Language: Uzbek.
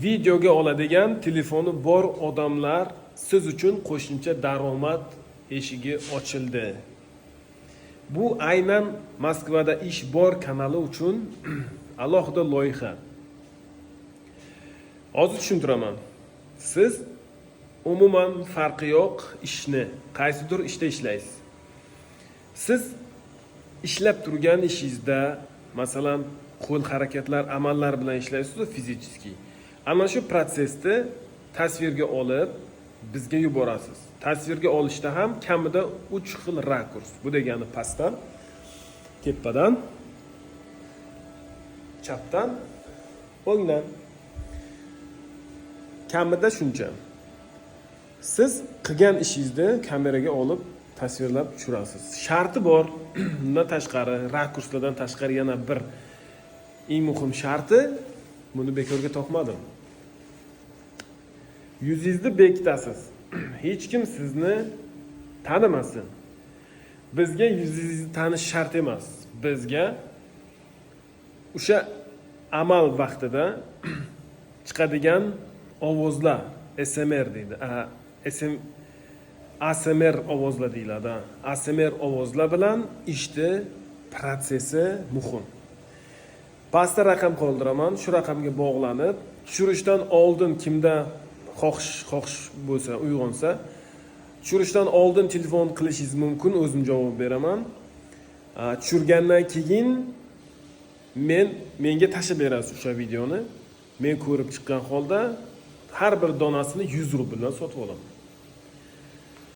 Videoga oladigan telefoni bor odamlar, siz uchun qo'shimcha daromad eshigi ochildi. Bu aynan "Moskvada ish bor" kanali uchun alohida loyiha. Hozir tushuntiraman. Siz umuman farqi yo'q, ishni qaysidir ishda ishlaysiz. Siz ishlab turgan ishingizda, masalan, qo'l harakatlar, amallar bilan ishlaysiz, физический. Ana shu protsessni tasvirga olib, bizga yuborasiz. Tasvirga olishda ham kamida uch xil rakurs. Bu degani pastdan, tepadan, chapdan, o'ngdan, kamida shuncha. Siz qilgan ishingizni kameraga olib, tasvirlab tushirasiz. Sharti bor. Bundan tashqari, rakurslardan tashqari yana bir eng muhim sharti, buni bekorga topmadim. Yuzingizni bekitasiz. Hech kim sizni tanimasin. Bizga yuzingizni tanish shart emas. Bizga o'sha amal vaqtida chiqadigan ovozlar, ASMR deydi. SM, ASMR ovozlar deyiladi. ASMR ovozlar bilan ishni protsessi muhim. Pastda raqam qoldiraman. Shu raqamga bog'lanib, tushirishdan oldin kimda xohish bo'lsa, uyg'onsa, tushirishdan oldin telefon qilishingiz mumkin, o'zim javob beraman. Tushirgandan keyin menga tashlab berasiz o'sha videoni. Men ko'rib chiqqan holda har bir donasini 100 rubldan sotib olaman.